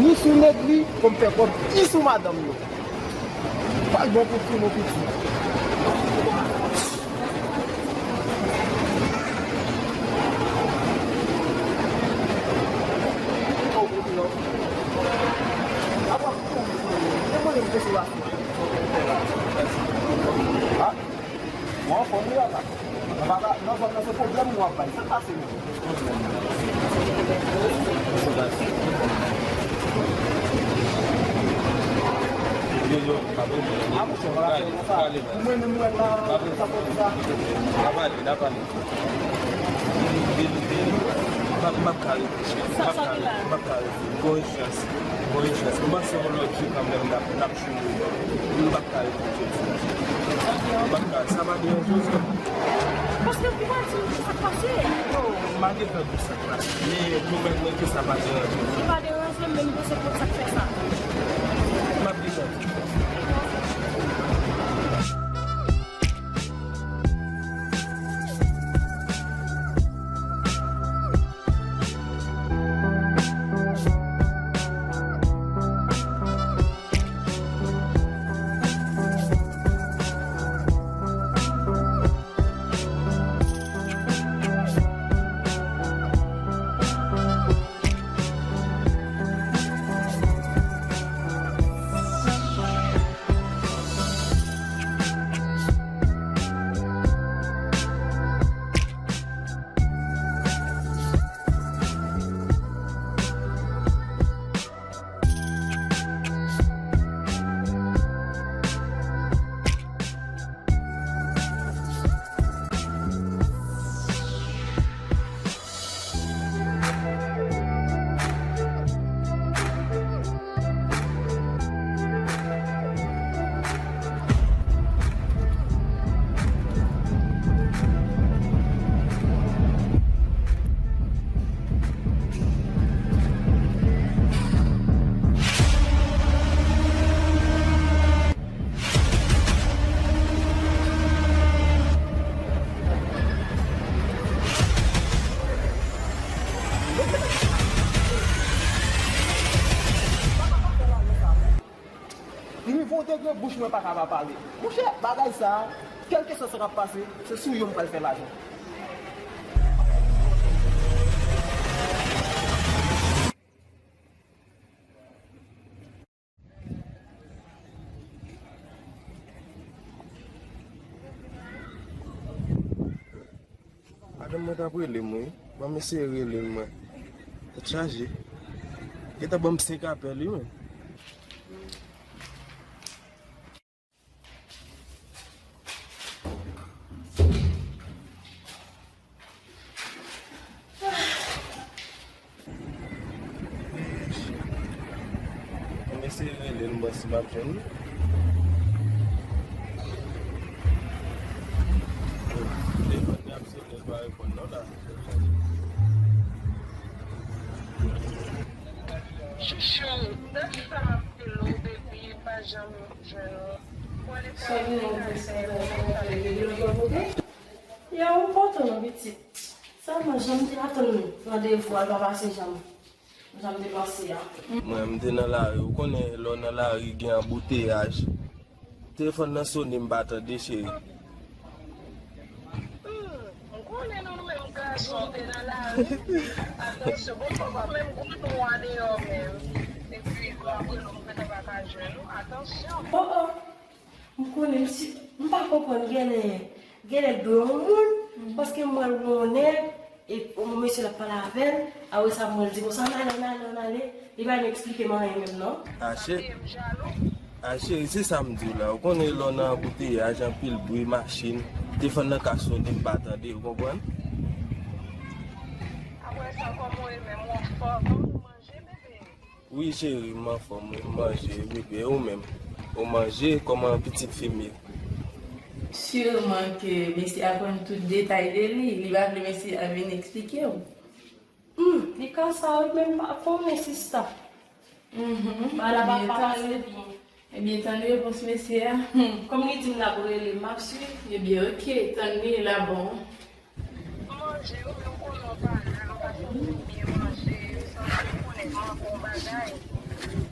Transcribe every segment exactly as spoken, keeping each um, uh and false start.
Ni sou nèg li, pou m fè kòb, ni sou madanm yo. Pral bon pou ti nou piti. Bon, anfòm wi, papa. Nan zòn nan se pwoblèm nou ap bay. Sa k pase menm? Yo, yo, pa pwoblèm. A, monchè, pa pale konsa. Mwen menm, mwen la, sa fè sa. N a pale, n a pale. M p ap, m p ap ka rete, cheri. M p ap ka rete, m p ap ka rete. Gon ijans, gon ijans. M panse yon lòt jou kanmenm n ap, n ap M pa ka rete jodi a. M pa ka, sa pa deranje w, frè m? Paske ou pa di m sa k pase. Non, m pa gentan di w sa k pase. Men, pwoblèm nan ke sa pa deranje w. Li pa deranje m, men m bezwen konn sa k fè sa. M ap deja di w. Nivo degre bouch mwen pa ka pa pale. Monchè, bagay sa a, kèlkeswa sa k ap pase, se sou yo m pral fè lajan. Madanm mwen t ap rele m, wi. Ban m eseye rele l, mwen. Tèt chaje. Gentan ban m senk apèl, wi, menm. Mwen eseye rele l, m wè si m ap jwenn li. Telefòn li ap sone, l pa reponn non la. Chouchou, dat sa m ap rele w depi, m pa janm jwenn ou. Sa vin an fè sa, sa vin an fè sa. Yo, m kontan non, pitit. Sèlman, jan m te atann randevou a, l pa pase jan m, jan m te panse a. Mwen, m te nan lari. Ou konnen, lè w nan lari, gen anbouteyaj. Telefòn nan sone, m pa tande, cheri. Hmm, m konnen nou, nou menm gason, w te nan lari. Atansyon, bon, papa, menm gwo nwa deyò menm. Epi, lè w ap rele w, m gentan pa ka jwenn ou. Atansyon. Oh, oh. M konnen, m si, m pa konprann, genlè, genlè dwe yon moun, paske m wè l wè yon nèg, e yon mesye l ap pale avè l, apre sa m wè l di konsa, ann ale, ann ale, ann ale, li pa menm eksplike m anyen menm non. A cheri, a cheri, se sa m di w la, ou konnen lè w nan anbouteyaj, anpil bri machin, telefòn nan ka sone, m pa tande, ou konprann? Apre sa, kòman w ye menm, ou anfòm, ou manje, bebe? Wi, cheri, m anfòm, wi, m manje, bebe, e ou menm? Ou manje, kòman pitit fi m ye? Siman ke mesye a konn tout detay de li, li pa vle mesye a vin eksplike w. Hmm, li ka sa wi, men m pa konnen sista. Mhm. Bagay la pa, pa pase byen. Ebyen, tann repons mesye a. Hmm, kòm li di m l ap rele m, m ap swiv. Ebyen, oke, tann li la bon. Manje, ou menm konnen w pa la, ou pa janm byen manje, ou santi w konnen manke yon bagay.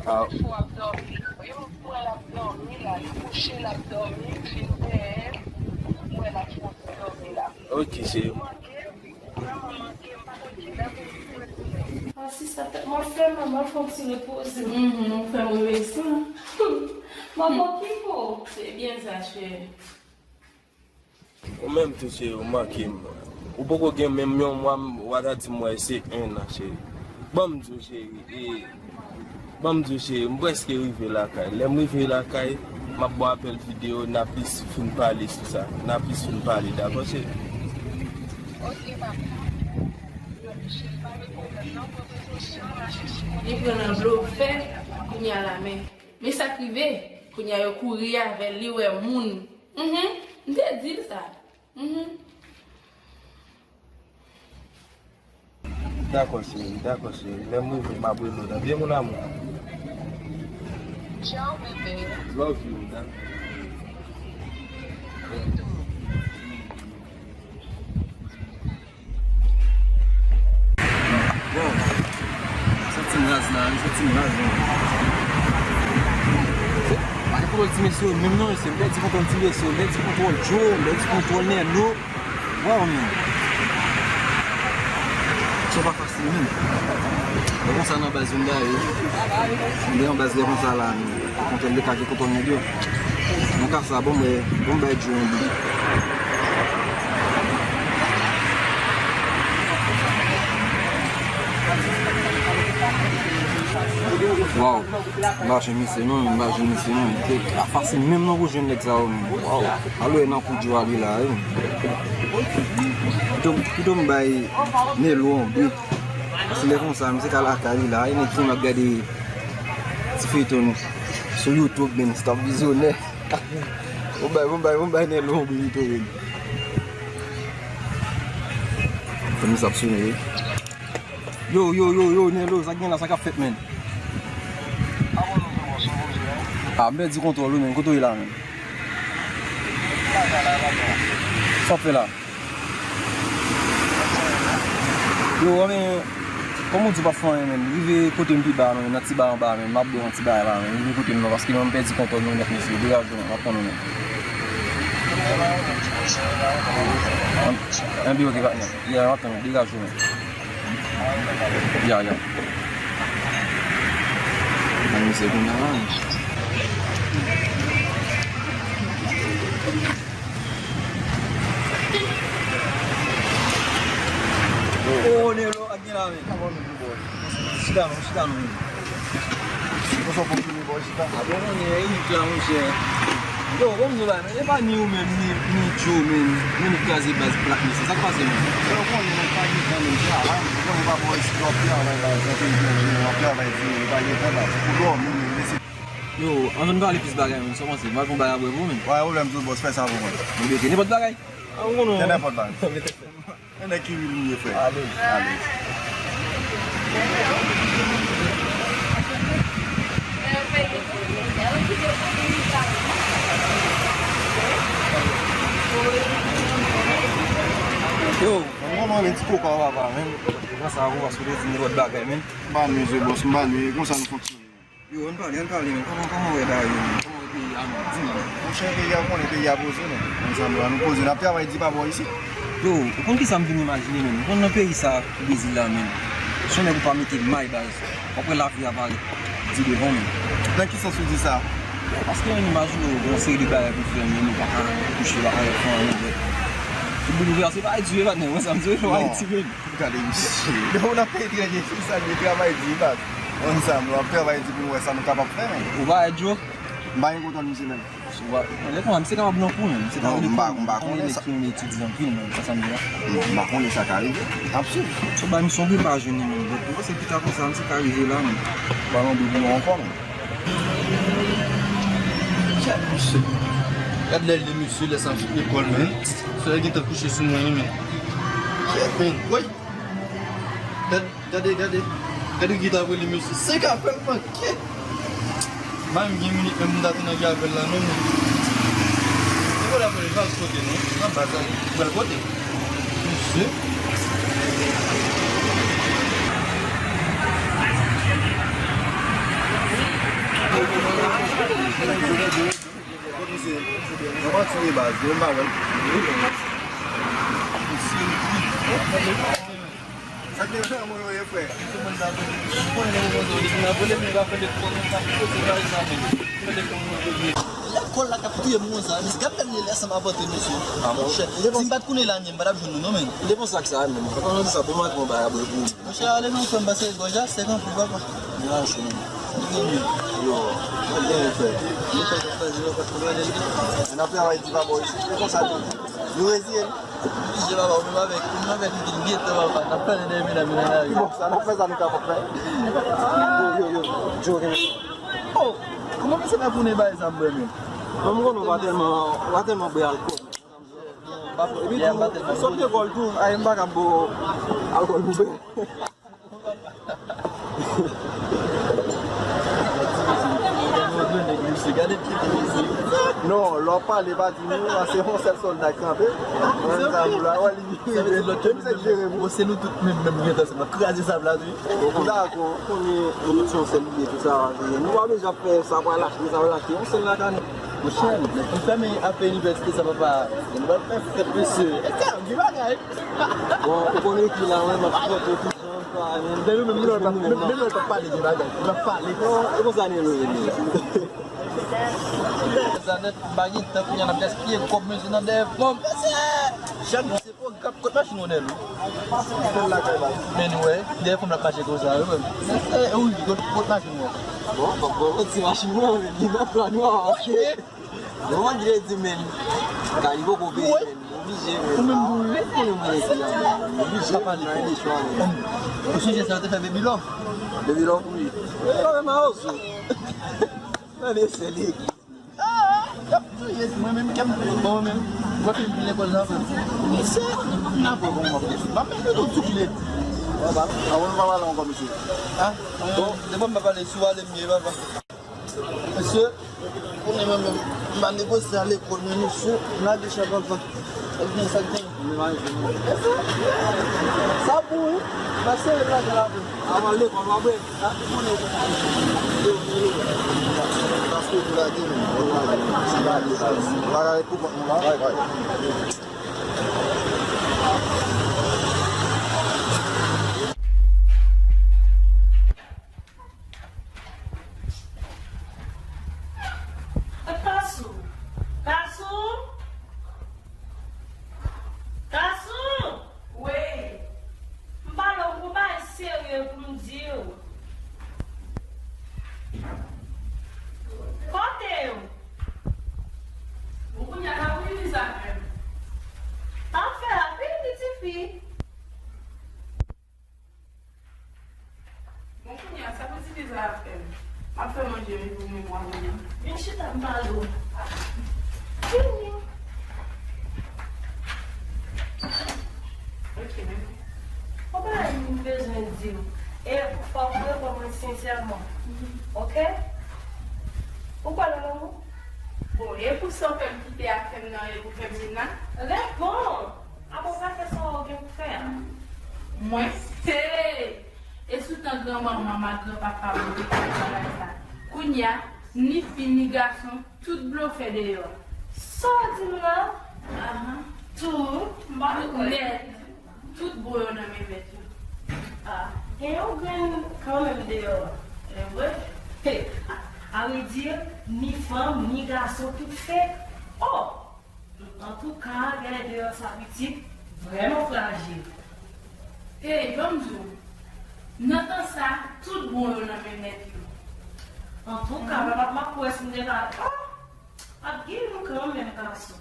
Yon fwa ap dòmi. Yon fwa l ap dòmi la. Li kouche, l ap dòmi. M fin benyen. M wè l ap fè yon ti dòmi la. Ok, cheri. Manke m. Vrèman manke m. M pa konn ki lè pou m vin. Ah, sista, tèt mwen fè mal, m ap fè yon ti repoze. Mhm, ou fè m repoze. M ap okipe w. Se byen sa, cheri. Ou menm tou, cheri, ou manke m. Ou poko gen menm yon mwa, m, w a ta di m, wè, se en an, cheri. Ban m di w, cheri, e, ban m di w, cheri, m prèske rive lakay. Lè m rive lakay, m ap ba w apèl videyo, n a plis fin pale sou sa. N a plis fin pale, dakò, cheri? Ok, papa. Li pran nan blofè, kounye a la, men, men sa k rive, kounye a yo kouri avè l, li wè moun. Mhm. M te di l sa. Mhm. Dakò, cheri, dakò, cheri. Lè m rive, m ap rele w, tande, mon amour? Ciao, bébé. Love you, dan. Bon, santi m raz la, wi, santi m raz, non. Se, pa gen kontwòl ti mesye yo menm non, mesye. M pèdi kontwòl ti mesye yo, m pèdi kontwòl Joe, m pèdi kontwòl Nèlo. Waw, men. Sa pa fasil, men. Lè konsa nan baz yo m ba yo. M gen yon baz lè konsa la, men. Kontwòl de ka gen kontwòl nèg yo. Nan ka sa, bon, mwen, bon, bay Djo yon bi. Waw. M pa jwenn misye non, m pa jwenn misye non. Te pa fasil menm non pou jwenn nèg sa yo menm. Waw. Alò nan kou Djo a li la, wi. Pito, pito m bay Nelo yon bi. Paske lè konsa, misye ka lakay li la, e nèg ki ap gade ti feyton sou YouTube, men, stop vizyonè. Bon bay, bon bay, bon bay, Nelo, bon pito, men. Fèm sa ap sone, wi. Yo, yo, yo, yo, Nelo, sa k gen la, sa k ap fèt, men? A, m pèdi kontwòl, wi, men. Kote w ye la, men? Sa w ap fè la? Yo, men, kòm ou di w p ap fè anyen, men, rive kote m pi ba, men, nan ti ba anba, men, m ap bwè yon ti bagay la, men, rive kote m nan, paske mwen m pèdi kontwòl mwen nèt, mesye, degaje w, men, m ap tann ou, men. An, anbi, ok, patnè. Yeah, m ap tann ou, degaje w, men. Yeah, yeah. An, mesye, kounye a la, men. Oh, Nelo, ak gen la, men. Chita non, chita non, men. Konsa w fonksyone, bò, chita. A, bon, konnen, e yik la, monchè. Yo, bon, m di w la, men, e pa ni ou menm, ni, ni Djo, men, menm kraze baz plat, men, se sa k pase, men. Yo, konnen, men, pa gen tan, men, travay, men, konnen pa bò isi, w ap travay, baz, w ap travay, w ap travay, di, e pa gen tan, baz, pou dòmi, men, lese. Yo, anvan n pale plis bagay, men, sa w panse? M al fè yon bagay apre pou ou, men. Pa gen pwoblèm, tou, bòs, fè sa pou mwen. Mwen mete nenpòt bagay. A, ou konnen. Fè nenpòt bagay. Mete fè. E nèg ki ri li ye, frè. Ale. Ale. Yo, mwen, mwen, mwen, ti koka, papa, men. Mwen sa, ou pa sou de di nenpòt bagay, men. M pa nwi, bòs, m pa nwi. Konsa nou fonksyone. Yo, ann pale, ann pale, men. Kòman, kòman w wè bagay yo, men? Kòman w wè peyi a, men? Di m, men. Monchè, peyi a, ou konnen peyi a poze, men. Ansanm la, nou poze, n ap travay di pa bò isit. Yo, ou konn kisa m vin imajine, men? Ou konn nan peyi sa, Brezil la, men. Si yon nèg ou pa mete may, baz, w ap wè lavi a parèt di devan w, men. Nan ki sans ou di sa? Yo, paske, men, imajine w, gen yon seri de bagay pou fè, men, ou pa ka kouche, ou pa ka fè anyen, men. Foutboul ouvè, se pa di, men, ou wè sa m di, se pa di, men. Gade misye. Donk, w nan peyi etranje, se sa l ye, travay di, baz. Ansanm, w ap travay di pou nou wè sa nou kapab fè, men. Ou pa wè Djo? M pa gen kontwòl misye menm. Ou pa, lè konsa, misye kapab nan kou, men. Misye kapab nan kou, men. Non, m pa, m pa konnen sa. Gen nèg ki renmen etidye anpil, men. Sa sa m di la. M pa konnen sa ka rive. N ap swiv. Sou bay misye yon bi, m pa jwenn li, men. Bon, se pita konsa, misye ka rive la, men. Balon de pou nou ankò, men. Kèt misye. Gad lè l ye, misye, lè sa m sot lekòl, men. Solèy gentan kouche sou mwen, men. Kèt, men. Woy! Gad, gade, gade. Gade ki ta rele mesye. Senk apèl manke. M pa menm gen minit menm m ta te nan gen apèl la, non, men. Se pa la pou li pa kote, non. Nan baz la, li pral kote. Mesye. Kot misye? Nan manti wi baz, yo m pa wè l. Sa k te nan mwen yo ye frè? Lekòl la k ap touye m konsa, mesye, gad lè m leve ansanm avè w, mesye. Si m pa t konnen la, m pa t ap jwenn nou non, men. Li te konsa k sa, men. Kòman di sa, pou mwen, bon, ba, abwe pou. Monchè, ale non, frè m, pase gòj la sèk anpil, papa. Li ranse, non. Li gen lye. Yo, li gen lye, frè. Li fè sa, frè, li pa t konprann li. N ap travay di pa bò isi. Se konsa, nou reziye n. Oblije, papa, ou menm avèk, ou menm avèk li, li gentan, papa. N ap pale de medam nan lari. Bon, sa n ap fè, sa nou kapab fè. Yo, yo, yo, Joe, gen. Oh, kòman misye ta tounen bay zam mwen menm? Bon, m konnen w pa tèlman, w pa tèlman bwè alkòl. Epi tou, sòt lekòl tou, ay, m pa ka bwè alkòl pou bwè. Non, lè w pale, pa di nou, se yon sèl sòlda k kanpe. Mwen, sa, la, wè, li, li, li, li, se nou tout menm, menm gentan, se nou kraze sab la, wi. Dakò, konnen nou tout se yon sèl ide, tout sa, nou pa bezwen ap fè sa pral achte, sa pral achte, yon sèl lakay nou. Monchè, lè pou fèmen afè inivèsite sa, papa, nou pral fè fèt, mesye. E sa, di bagay. Bon, ou konnen ki la, mwen, m ap fè tout jan, sa, men. Dèyè menm, menm lè l p ap, menm, menm lè l p ap pale de bagay, l ap pale. Non, e konsa, nou ye, nou ye. Zanèt, m pa gen tan, kounye a n ap gaspiye kòb, mesye, nan dèyè fanm. Mesye! Chak jou se pwograp, kot machin ou, Nèl? Men nou wè, dèyè fanm l ap mache konsa, wi, men. E, e, wi, kot, kot machin ou? Bon, bon, bon, ti machin mwen, men, li nan plan nou an, ok. Bon, mwen di, di, men, ka li poko peye, men, oblije, men. Ou menm pou ou. Ou konnen mwen isi la, men. Oblije, pa gen chwa, men. Ou sonje sa yo te fè Baby Love? Baby Love, wi. Baby Love, men, mawozo. Tande, se li. Ah, y ap touye mwen menm, kè m bon, mwen menm. Mwen fin fin lekòl nan, frè m. Misye, m nan pran bon mòp de sou. M ap mete tout soufle. Papa, avan nou pa pale ankò, mesye. Ah, bon, depi m pa pale sou ale m ye, papa. Mesye, konnen mwen menm, m pa negosye a lekòl, men mesye, m lage chay papa. Sa k gen, sa k gen. Sa pou wi. Pase lage la pou. Avan lekòl, w ap wè. Kasou! Kasou! Kasou! Wi. M pale w pou bagay serye pou m di w. Kote w? Bon, kounye a, n ap vini zafè m. Afè a fini, tifi. Bon, kounye a, sa pou ti viza ap fè m? M ap fè manje, wi, pou mwen, mwen, mwen. Vin chita, m pale w. Vini. Ok, men. Yon bagay m bezwen di w. E fòk w reponn mwen sensèman. Ok? Ou kwè nan lanmou? Bon, e pou sa w fè m kite afè m nan, e pou fè m vin la? Reponn! Apa w pa fè sa w gen pou fè a? Mwen? Hey! E sou tan granmanman m ak granpapa m te fè bagay sa. Kounye a, ni fi, ni gason, tout blofè deyò. Sa w di m la? Ahan. Tout, m pa kwè. Nèt. Tout bon yo nan men mèt yo. Ah, gen yon grenn kanmenm deyò a. E vre? Hey, a, a vre di, ni fanm, ni gason, tout fèk. Oh! Antouka, gade deyò sa pitit, vrèman frajil. Hey, ban m di w, nan tan sa, tout bon yo nan men mèt yo. Antouka, papa, m ap wè si m te ka, oh! Ap gen youn kanmenm, gason.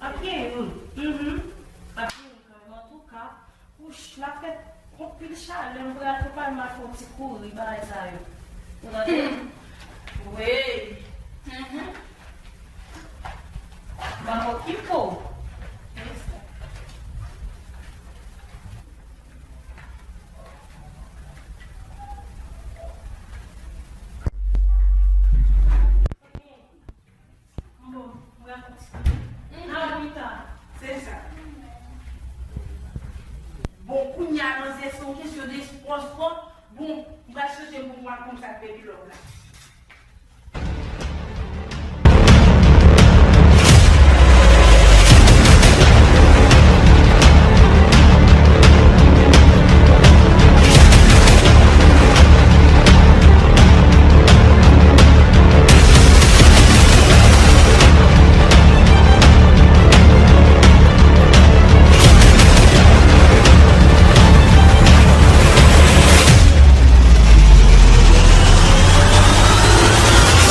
Ap gen youn. Mhm. Ap gen youn kanmenm. Antouka, wouch, l ap fè anpil chalè, m pral, m pral mal fè yon ti kouri, bagay sa yo. Ou tande?